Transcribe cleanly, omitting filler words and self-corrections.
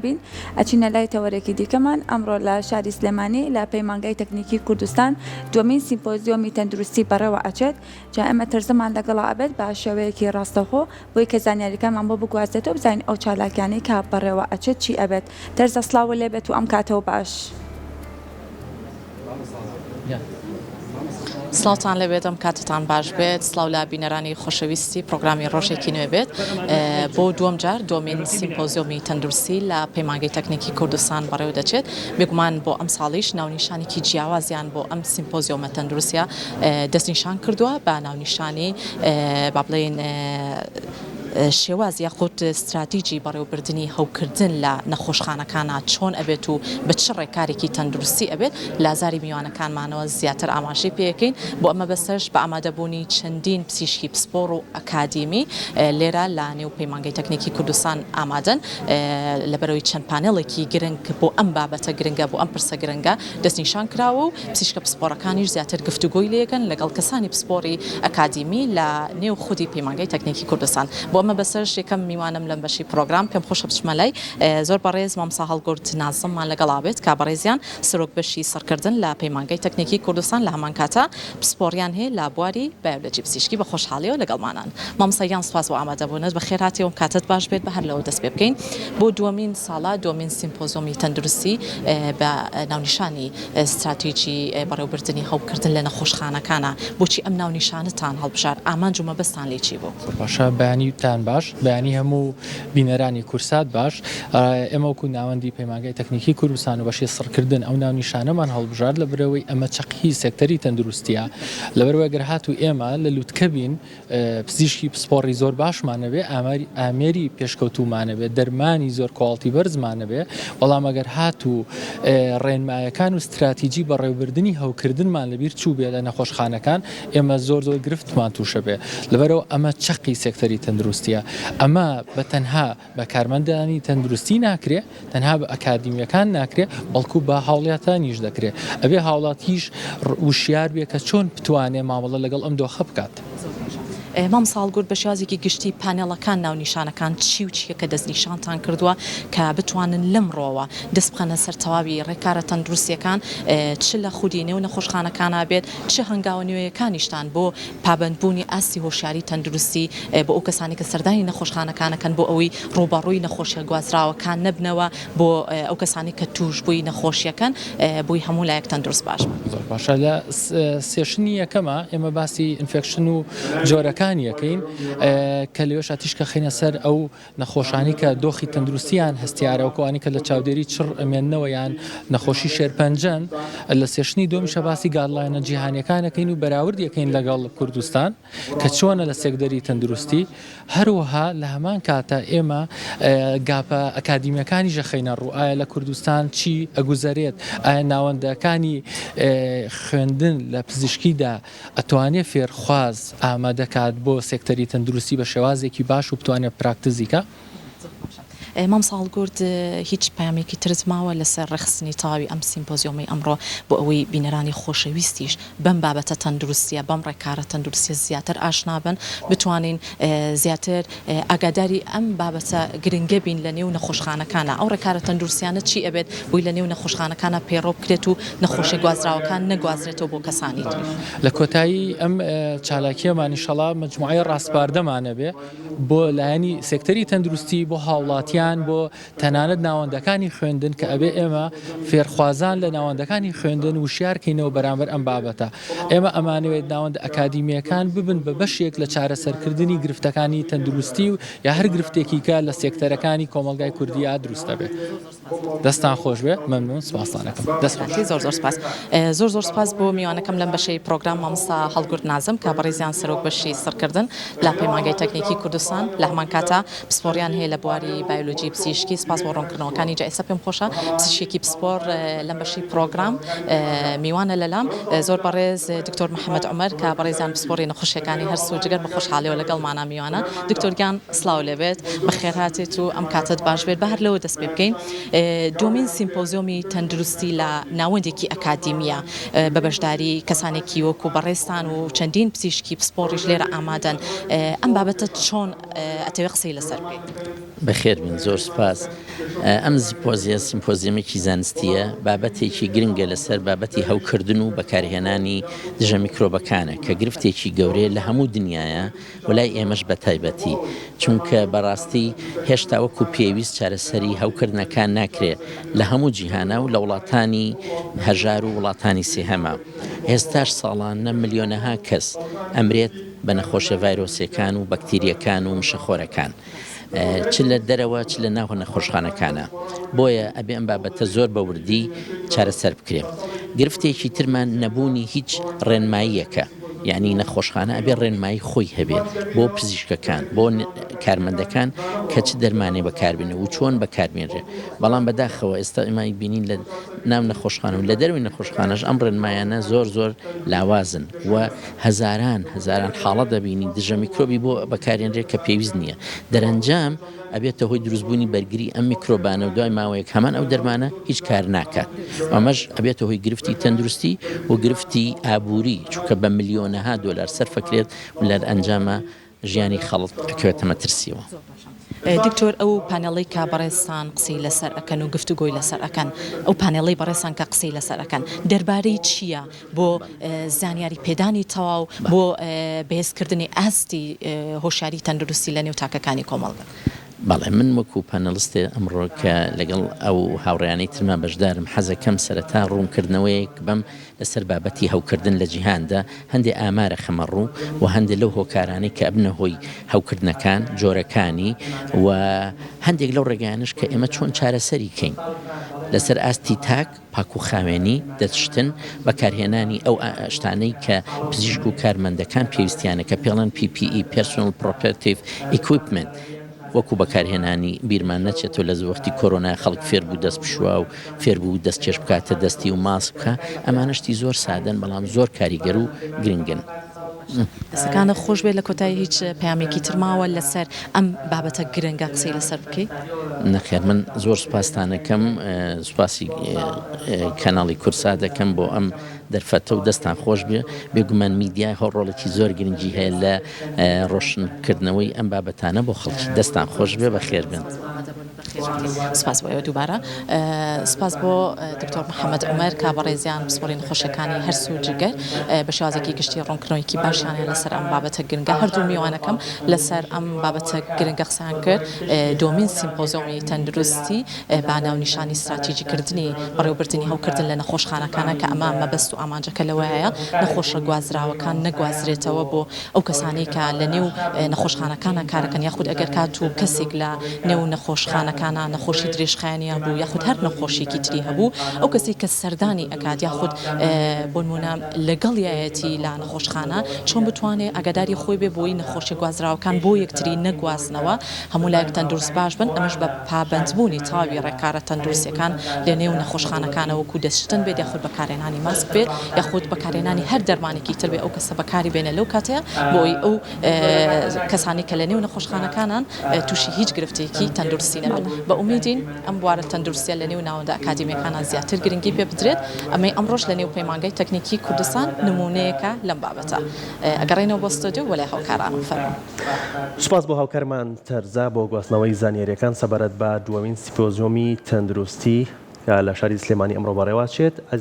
بین ئەچینە لای تەوەرێکی دیکەمان، ئەمڕۆ لە شاری سلێمانی لە پەیمانگای تەکنیکی کوردستان دووەمین سیمپۆزیۆمی تەندروستی بەڕێوە ئەچێت، جا ئێمە تەرزەمان لەگەڵا ئەبێت بە شێوەیەکی ڕاستەوخۆ بۆی کە زانیاریەکانمان بۆ بگوازێتەوە بزانین ئەو چالاکیانەی کە بەڕێوە ئەچێت چی ئەبێت. تەرزە سڵاوو لێبێت و ئەم کاتەو باش. سڵاوتان لێبێت ئەم کاتتان باش بێت سڵاو لە بینەرانی خۆشەویستی پرۆگرامی ڕۆژێکی نوێ بێت بۆ دووەم جار دووەمین سیمپۆزیۆمی تەندروستی لە پەیمانگەی تەکنیکی کوردستان بەڕێوە دەچێت بێگومان بۆ ئەم ساڵیش ناونیشانێکی جیاوازیان بۆ ئەم سیمپۆزیۆمە تەندروستیە دەستنیشان کردووە بە ناونیشانی با بڵێین شێواز یاخود ستراتیجی بەڕێوەبردنی هەوکردن لە نەخۆشخانەکانا چۆن ئەبێت و بە چ ڕێکارێکی تەندروستی ئەبێت لە زاری میوانەکانمانەوە زیاتر ئاماژەی پێ ئەکەین بۆ ئەم مەبەستەش بە ئامادەبوونی چەندین پزیشکی پسپۆڕ و ئەکادیمی لێرە لە نێو پەیمانگەی تەکنیکی کوردستان ئامادەن لەبەرئەوەی چەند پانێڵێکی گرنگ بۆ ئەم بابەتە گرنگە بۆ ئەم پرسە گرنگە دەستنیشان کراوە و پزیشکە پسپۆڕەکانیش زیاتر گفتوگۆی لێکەن لەگەڵ کەسانی پسپۆڕی ئەکادیمی لە نێو خودی پەیمانگای تەکنیکی کوردستان. بۆ ئەم مەبەستەش یەکەم میوانم لەم بەشی پڕۆگرام پێم خۆشە بچمە لای زۆر بەڕێز مامۆستا هەڵگورد نازممان لەگەڵا بێت کە بەڕێزیان سەرۆک بەشی سڕکردن لە پەیمانگای تەکنیکی کوردستان لە هەمان کاتا پسپۆڕیان هەیە لە بواری بایۆلۆجی پزیشکی بە خۆشحاڵیەوە لەگەڵمانان. مامۆستا گیان سوپاس بۆ ئامادەبوونت بەخێرهاتی ئەم کاتەت باش بێت بە هەر لەوە دەست پێ بکەین بۆ دووەمین ساڵە دووەمین سیمپۆزۆمی تەندروستی بە ناونیشانی ستراتیجی بەڕێوەبردنی هەوکردن لە نەخۆشخانەکانە بۆچی ئەم ناونیشانەتان هەڵبژارد ئامانج و مەبەستان لێی چی بوو؟ زۆر باشە بەیانیتان باش بەیانی هەموو بینەرانی کورسات باش ئێمە وەکو ناوەندی پەیمانگای تەکنیکی کوردستان و بەشی سڕکردن ئەو ناونیشانەمان هەڵبژارد لەبەرئەوەی ئەمە چەقی سێکتەری تەندروستیە لەبەرئەوەی گەر هاتوو ئێمە لە لوتکە بین پزیشکی پسپۆڕی زۆر باشمان نەبێ ئاماری ئامێری پێشکەوتوومان نەبێ دەرمانی زۆر کواڵتی بەرزمان نەبێ بەڵام ئەگەر هاتوو ڕێنمایەکان و ستراتیجی بەڕێوبردنی هەوکردنمان لەبیر چووبێ لە نەخۆشخانەکان ئێمە زۆر زۆر گرفتمان تووشە بێ لەبەرئەوە ئەمە چەقی سێکتەری تەندروستیە ئەمە بە تەنها بە کارمەندانی تەندروستی ناکرێ، تەنها بە ئەکادیمیەکان ناکرێ، بەڵکو بە هاوڵاتانیش دەکرێ. ئەبێ هاوڵاتیش وشیار بێ کە چۆن بتوانێ مامەڵە لەگەڵ ئەم دۆخە بکات. زۆر باشە مامۆستا هەڵگورد بە شێوازێکی گشتی پانێڵەکان ناونیشانەکان چی و چییە کە دەستنیشانتان کردووە کە بتوانن لەمڕۆوە دەست بخەنە سەر تەواوی ڕێکارە تەندروستییەکان چ لە خودی نێو نەخۆشخانەکانا بێت چ هەنگاوە نوێیەکانیشتان بۆ پابەندبوونی ئاستی هۆشیاری تەندروستی بۆ ئەو کەسانەی کە سەردانی نەخۆشخانەکان ئەکەن بۆ ئەوەی ڕووبەڕووی نەخۆشیە گوازراوەکان نەبنەوە بۆ ئەو کەسانەی کە تووشبووی نەخۆشیەکەن بۆی هەموو لایەک تەندروست باش بن. زۆر باشە لە session ی یەکەما ئێمە باسی infection و جۆرەکانی ئەکەین کە لەوێشا تیشک ئەخەینە سەر ئەو نەخۆشانی کە دۆخی تەندروستیان هەستیارە وەکو ئەوانەی کە لە چاودێری چڕ ئەمێننەوە یان نەخۆشی شێرپەنجەن، لە session ی دووەمیشا باسی guideline ە جیهانیەکان ئەکەین و بەراوردی ئەکەین لەگەڵ کوردستان کە چۆنە لە سێکتەری تەندروستی، هەروەها لە هەمان کاتا ئێمە gap ە ئەکادیمیەکانیش ئەخەینە ڕوو ئایا لە کوردستان چی ئەگوزەرێت، ئایا ناوەندەکانی خوێندن لە پزیشکیدا ئەتوانێ فێرخواز ئامادە کات بۆ سێکتەری تەندروستی بە شێوازێکی باش و بتوانێ practice ی کا. زۆر باشە مامۆستا هەڵگورد هیچ پەیامێکی ترت ماوە لەسەر ڕێکخستنی تەواوی ئەم سیمپۆزیۆمەی ئەمڕۆ بۆ ئەوەی بینەرانی خۆشەویستیش بەم بابەتە تەندروستیە بەم ڕێکارە تەندروستیە زیاتر ئاشنا بن بتوانین زیاتر ئاگاداری ئەم بابەتە گرنگە بین لە نێو نەخۆشخانەکانا ئەو ڕێکارە تەندروستیانە چی ئەبێت بۆی لە نێو نەخۆشخانەکانا پەیڕەو بکرێت و نەخۆشیە گوازراوەکان نەگوازرێتەوە بۆ کەسانی تریش. لە کۆتایی ئەم چالاکیەمان ئیشەڵا مەجموعەی ڕاسپاردەمان ئەبێ بۆ لایەنی سێکتەری تەندروستی بۆ هاوڵاتیان بۆ تەنانەت ناوەندەکانی خوێندن کە ئەبێ ئێمە فێرخوازان لە ناوەندەکانی خوێندن وشیار کەینەوە بەرامبەر ئەم بابەتە ئێمە ئەمانەوێت ناوەندە ئەکادیمییەکان ببن بە بەشێک لە چارەسەرکردنی گرفتەکانی تەندروستی و یا هەر گرفتێکی کە لە سێکتەرەکانی کۆمەڵگای کوردیا دروست دەبێت. دەستتان خۆش بێت مەمنون سپاستان ئەکەم. دەست خۆش. زۆر زۆر سپاس. زۆر زۆر سپاس بۆ میوانەکەم لەم بەشەی پرۆگرام مامۆستا هەڵگورد نازم کە بەڕێزیان سەرۆک بەشی سڕکردن لە پەیمانگای تەکنیکی کوردستان لە هەمان کاتا پسپۆڕیان هەیە لە بواری بایۆلۆجی پزیشکی سپاس بۆ ڕوونکردنەوەکانی جا ئێستا پێم خۆشە پزیشکێکی پسپۆڕ لەم بەشی پرۆگرام میوانە لەلام زۆر بەڕێز دکتۆر محەممەد عومەر کە بەڕێزیان پسپۆڕی نەخۆشیەکانی هەرس و جگەر بە خۆشحاڵیەوە لەگەڵمانا میوانە دکتۆر گیان سڵاو لێبێت بەخێرهاتیت و ئەم کاتەت باش بێت با هەر لەوە دەست پێ بکەین دووەمین سیمپۆزیۆمی تەندروستی لە ناوەندێکی ئەکادیمیە بە بەشداری کەسانێکی وەکو بەڕێزتان و چەندین پزیشکی پسپۆڕیش لێرە ئامادەن ئەم بابەتە چۆن ئەتەوێ قسەی لەسەر بکەیت؟ بەخێر بێن. زۆر سوپاس. ئەم زیپۆزیە سیمپۆزیەمێکی زانستییە، بابەتێکی گرنگە لەسەر بابەتی هەوکردن و بەکارهێنانی دژە میکرۆبەکانە کە گرفتێکی گەورەیە لە هەموو دنیایا و لای ئێمەش بەتایبەتی چونکە بەڕاستی هێشتا وەکو پێویست چارەسەری هەوکردنەکان ناکرێ لە هەموو جیهانا و لە وڵاتانی هەژار و وڵاتانی سێهەما ئێستاش ساڵانە ملیۆنەها کەس ئەمرێت بە نەخۆشیە ڤایرۆسیەکان و بەکتیریەکان و مشەخۆرەکان چ لە دەرەوە چ لە ناو نەخۆشخانەکانە بۆیە ئەبێ ئەم بابەتە زۆر بە وردی چارەسەر بکرێ گرفتێکی ترمان نەبوونی هیچ ڕێنماییەکە یعنی نەخۆشخانە ئەبێ ڕێنمایی خۆی هەبێت بۆ پزیشکەکان بۆ کارمەندەکان کە چ دەرمانێ بەکاربێنێ و چۆن بەکاربێنرێ بەڵام بەداخەوە ئێستا ئێمە بینین لە ناو نەخۆشخانە و لە دەروی نەخۆشخانەش ئەم ڕێنمایانە زۆر زۆر لاوازن و هەزاران هەزاران حاڵەت دەبینین دژە میکرۆبی بۆ بەکارێنرێت کە پێویست نییە دەرەنجام ئەبێتە هۆی دروستبوونی بەرگری ئەم میکرۆبانە و دوای ماوەیەک هەمان ئەو دەرمانە هیچ کار ناکات ئەمەش ئەبێتە هۆی گرفتی تەندروستی و گرفتی ئابووری چونکە بە ملیۆنەها دۆلار سەرفەکرێت و لە ئەنجامە ژیانی خەڵک ئەکەوێتە مەترسیەوە. دکتۆر ئەو پانێڵەی کە بەڕێزتان قسەی لەسەر ئەکەن و گفتوگۆی لەسەر ئەکەن ئەو پانێڵەی بەڕێزتان کە قسەی لەسەر ئەکەن دەربارەی چییە بۆ زانیاری پێدانی تەواو بۆ بەهێزکردنی ئاستی هۆشیاری تەندروستی لە نێو تاکەکانی کۆمەڵگە؟ بەڵێ من وەکو پانێڵستێ ئەمڕۆ کە لەگەڵ ئەو هاوڕێیانەی ترما بەشدارم حەزەکەم سەرەتا ڕوونکردنەوەیەک بەم لەسەر بابەتی هەوکردن لە جیهاندا هەندێ ئامار ئەخەمە ڕوو و هەندێ لەو هۆکارانەی کە ئەبنە هۆی هەوکردنەکان، جۆرەکانی و هەندێک لەو ڕێگایانەش کە ئێمە چۆن چارەسەری کەین لەسەر ئاستی تاک، پاکوخاوێنی، دەستشتن، بەکارهێنانی ئەو شتانەی کە پزیشک و کارمەندەکان پێویستیانە کە پێڵێن PPE، Personal Protective Equipment، وەکو بەکارهێنانی بیرمان نەچێتەوە لە وەختی کۆرۆنا خەڵک فێربوو دەست بشوا و فێربوو دەستکێش بکاتە دەستی و ماسک بکا ئەمانە شتی زۆر سادەن بەڵام زۆر کاریگەر و گرنگن. دەستەکانت خۆش بێت لە کۆتایی هیچ پەیامێکی تر ماوە لەسەر ئەم بابەتە گرنگە قسەی لەسەر بکەی؟ نەخێر من زۆر سوپاستان ئەکەم سوپاسی کەناڵی کوردسات ئەکەم بۆ ئەم دەرفەتە و دەستتان خۆش بێ بێگومان میدیا هۆ ڕۆڵێکی زۆر گرنگی هەیە لە ڕۆشن کردنەوەی ئەم بابەتانە بۆ خەڵکی دەستتان خۆش بێ بەخێر بێن. سپاس بۆ ئێوە دووبارە سپاس بۆ دکتۆر محەممەد عومەر کە بەڕێزیان پسپۆڕی نەخۆشیەکانی هەرس و جگەر بە شێوازێکی گشتی ڕوونکردنەوەیەکی باشیان هەیە لەسەر ئەم بابەتە گرنگە هەردوو میوانەکەم لەسەر ئەم بابەتە گرنگە قسەیان کرد دووەمین سیمپۆزیۆمی تەندروستی بە ناونیشانی ستراتیجیکردنی بەڕێوەبردنی هەوکردن لە نەخۆشخانەکانە کە ئەمە مەبەست و ئامانجەکە لەوەیە نەخۆشە گوازراوەکان نەگوازرێتەوە بۆ ئەو کەسانەی کە لە نێو نەخۆشخانەکانا کارەکەن یاخود ئەگەر کات و کەسێک لە نێو نەخۆشخانەکانا نەخۆشی درێژخایەنی هەبوو یاخود هەر نەخۆشیەکی تری هەبوو ئەو کەسەی کە سەردانی ئەکات یاخود بۆنمونە لەگەڵیایەتی لە نەخۆشخانە چۆن بتوانێ ئاگاداری خۆی بێ بۆی نەخۆشیە گوازراوەکان بۆ یەکتری نەگوازنەوە هەموو لایەک تەندروست باش بن ئەمەش بە پابەندبوونی تەواوی ڕێکارە تەندروستیەکان لە نێو نەخۆشخانەکانە وەکو دەستشتن بێت یاخود بەکارهێنانی ماسک بێت یاخود بەکارهێنانی هەر دەرمانێکی تر بێت ئەو کەسە بەکاری بێنێت لەو کاتەیە بۆ ئەوەی ئەو کەسانەی کە لە نێو نەخۆشخانەکانان تووشی هیچ گرفتێکی تەندروستی نەبن بە ئومێدین ئەم بوارە تەندروستیە لە نێو ناوەندە ئەکادیمیەکانا زیاتر گرنگی پێ بدرێت ئەمەی ئەمڕۆش لە نێو پەیمانگای تەکنیکی کوردستان نموونەیەکە لەم بابەتە ئەگەڕێینەوە بۆ ستۆدیۆ بۆ لای هاوکارانم فەرموون. سوپاس بۆ هاوکارمان تەرزە بۆ گواستنەوەی زانیارییەکان سەبارەت بە دووەمین سیپۆزیۆمی تەندروستی کە لە شاری سلێمانی ئەمڕۆ بەڕێوەچێت.